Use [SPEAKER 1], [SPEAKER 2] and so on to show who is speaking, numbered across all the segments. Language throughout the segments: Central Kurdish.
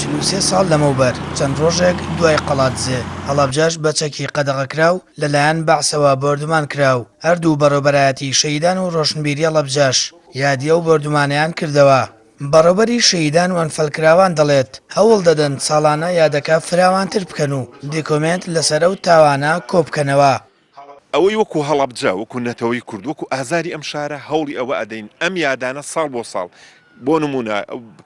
[SPEAKER 1] 43 ساڵ لەمەوبەر، چەند ڕۆژێک دوای قەڵادزێ، هەڵەبجەش بە چەکی قەدەغەکراو لەلایەن بەعسەوە بۆردومان کرا و هەردوو بەڕێوبەرایەتی شەهیدان و ڕۆشنبیری هەڵەبجەش یادی ئەو بۆردومانەیان کردەوە. بەڕێوبەری شەهیدان و ئەنفالکراوان دەڵێت، هەوڵ دەدەن ساڵانە یادەکە فراوانتر بکەن و دیکۆمێنت لەسەر ئەو تاوانە کۆبکەنەوە.
[SPEAKER 2] ئەوەی وەکو هەڵەبجە، وەکو نەتەوەی کورد، وەکو ئازاری ئەم شارە هەوڵی ئەوە ئەدەین ئەم یادانە ساڵ بۆ ساڵ، بۆ نموونە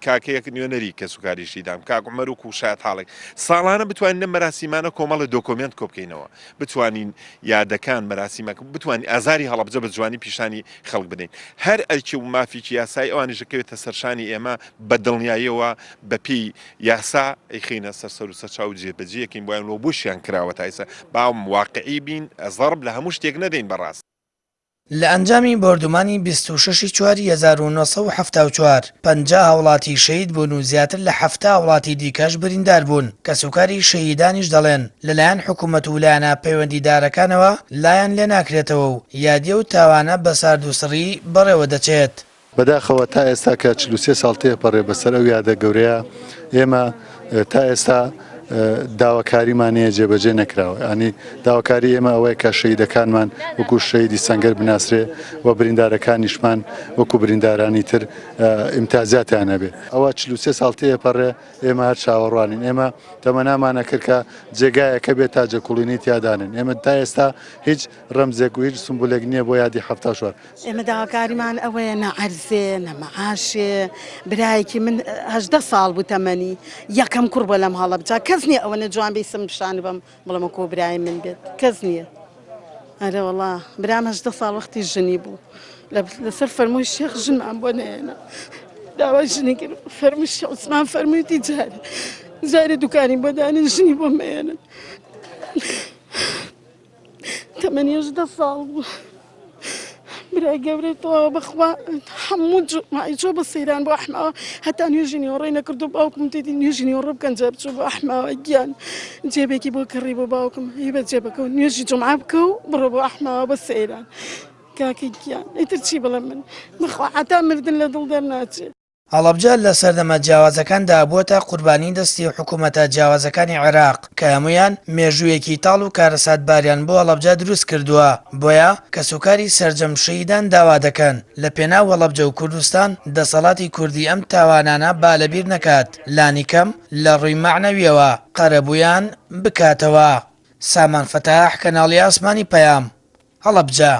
[SPEAKER 2] کاکەیەک نوێنەری کەسوکاری شیدان، کاک عومەر وەکو شایەتحاڵێک، ساڵانە بتوانین لەم مەراسیمانە کۆمەڵێ دۆکۆمێنت کۆبکەینەوە، بتوانین یادەکان، مەراسیمەکە، بتوانین ئازاری هەڵەبجە بە جوانی پیشانی خەڵک بدەین. هەر ئەرکی و مافێکی یاسایی ئەوانیش دەکەوێتە سەرشانی ئێمە، بە دڵنیاییەوە بە پێی یاسا ئەیخەینە سەر سەر و سەرچاو و جێبەجێ ئەکەین بۆیان و بۆشیان کراوە تا ئیستا با واقعی بین زەڕب لە هەموو شتێک نەدەین بەڕاست.
[SPEAKER 1] لە ئەنجامی بۆردومانی 26 ی چواری 1974، 50 هاوڵاتی شەهید بوون و زیاتر لە 70 هاوڵاتی دیکەش بریندار بوون، کەسوکاری شەهیدانیش دەڵێن، لەلایەن حکومەت و لایەنە پەیوەندیدارەکانەوە لایان لێناکرێتەوە و یادی ئەو تاوانە بە ساردوسڕی بەڕێوەدەچێت.
[SPEAKER 3] بەداخەوە تا ئێستا کە 43 ساڵ تێپەڕێ بەسەر ئەو یادە گەورەیە ئێمە تا ئێستا داواکاریمان هەیە جێبەجێ نەکراوە ینی داواکاری ئێمە ئەوەیە کە شەیدەکانمان وەکو شەیدی سەنگەر بناسرێ و بریندارەکانیشمان وەکو بریندارانی تر ئیمتازاتیان هەبێ ئەوە 43 ساڵ تێپەڕێ ئێمە هەر چاوەڕوانین ئێمە تەمەنامان ئەکرد کە جێگایەکە بێت تا جەکوڵینی تیادانن ئێمە تا ئێستا هیچ ڕەمزێک و هیچ سمبولێک نییە بۆ یادی 74.
[SPEAKER 4] ئێمە داواکاریمان ئەوەیە نە عەرزێ نە مەعاشێ برایەکی من 18 ساڵ بوو تەمەنی یەکەم کوڕ بووە لەم هەڵەبجە کەس نییە ئەوەنە جوان بێ سم پیشان بەم بڵێم وەکۆ برای من بێت کەس نییە ئەرێ وەڵا برام 18 ساڵ وەختی ژنی بوو لەسەر فەرمووی شێخ ژنمان بۆ نەهێنا داوای ژنی کرد فەرمووی شێخ عوسمان فەرموویتی جارێ جارێ دوکانی بۆ دانێن ژنی بۆ مەیەنن تەمەنی 18 ساڵ بوو برای گەورەی تەواو بەخوا هەموو جومعەی چووە بە سەیران بۆ ئەحماوە هەتا نوێژی نیوەڕۆی نەکردو باوکم تێدی نوێژی نیوەڕۆ بکەن جا بچوو بۆ ئەحماوە گیان جێبێکی بۆ کڕی بۆ باوکم هی بە جێبەکە و نوێژی جومعە بکە و بڕۆ بۆ ئەحماوە بە سەیران کاکە گیان ئیتر چی بڵێم من بەخوا هەتا مردن لە دڵ دەرناچێ.
[SPEAKER 1] هەڵەبجە لە سەردەمە جیاوازەکاندا بووەتە قوربانی دەستی حکومەتە جیاوازەکانی عێراق کە هەموویان مێژوویەکی تاڵ و کارەساتباریان بۆ هەڵەبجە دروست کردووە، بۆیە کەسوکاری سەرجەم شەهیدان داوا دەکەن لە پێناو هەڵەبجە و کوردستان دەسەڵاتی کوردی ئەم تاوانانە با لەبیر نەکات لانیکەم لە ڕووی مەعنەویەوە قەرەبوویان بکاتەوە. سامان فەتاح، کەناڵی ئاسمانی پەیام، هەڵەبجە.